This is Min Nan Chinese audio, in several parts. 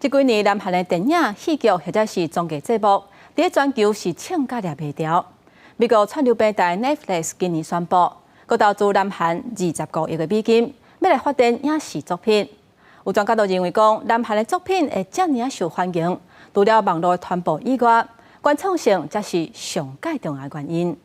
這幾年南韓的電影、戲劇或者是綜藝節目，佇全球是衝甲掠袂牢。美國串流平台 Netflix 今年宣布，閣投資南韓25億的美金，欲來發展影視作品。有專家都認為講，南韓的作品會遮爾受歡迎，除了網路傳播以外，原創性才是上蓋重要的原因。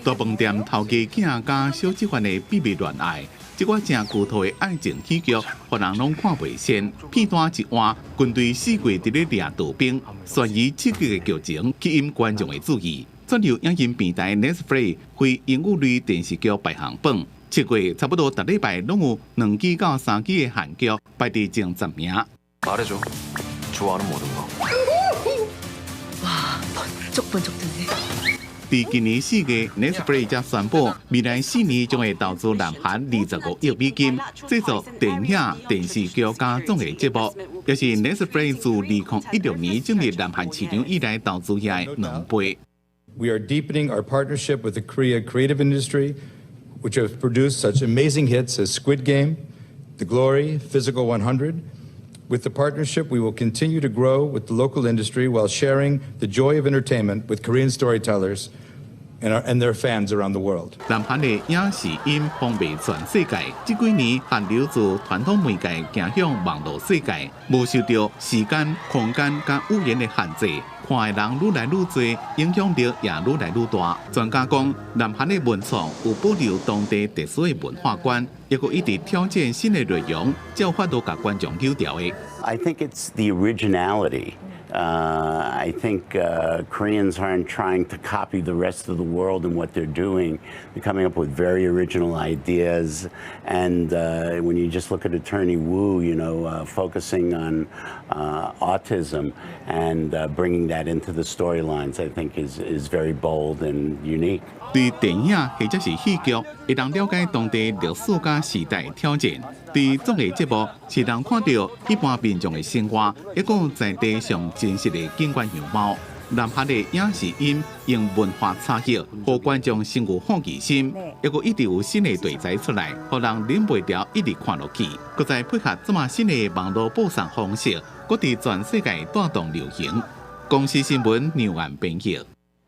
大飯店頭家囝佮小資番的秘密戀愛，這款誠舊套的愛情喜劇，予人攏看袂厭。片單一換，軍隊四界佇咧掠逃兵，懸疑刺激的劇情吸引觀眾的注意。串流影音平台 Netflix 非英語類電視劇排行榜，7月差不多逐禮拜攏有兩支到三支的韓劇排佇前十名。 말해줘. 좋아하는 모든 거. 와, 번쩍번쩍 뜨네. 佇今年4月，Netflix 才宣布，未來4年將會投資南韓25億美金，製作電影、電視劇佮綜藝節目，也是 Netflix 自2016年進入南韓市場以來投資的2倍。 We are deepening our partnership with the Korea creative industry, which have produced such amazing hits as Squid Game, The Glory, Physical 100. With the partnership, we will continue to grow with the local industry while sharing the joy of entertainment with Korean storytellers and their fans around the world. 南韓的影視音風靡全世界，這幾年韓流自傳統媒介走向網路世界，無受著時間、空間佮語言的限制，看的人愈來愈濟，影響力也愈來愈大。專家講，南韓的文創有保留當地特殊的文化觀，抑閣一直挑戰新的內容，才有法度共觀眾留牢的。 I think it's the originality. I think Koreans aren't trying to copy the rest of the world in what they're doing. They're coming up with very original ideas. And when you just look at Attorney Woo, focusing on autism and bringing that into the storylines, I think is very bold and unique. 對電影或者是戲劇，會當了解當地歷史佮時代挑戰。對綜藝節目，是通看著一般民眾的生活，抑閣有在地上真實的景觀樣貌。南韓的影視音用文化差異，予觀眾先有好奇心，抑閣一直有新的題材出來，予人忍袂牢一直看落去。閣再配合這麼新的網路播送方式，閣佇全世界帶動流行。公視新聞劉安編譯。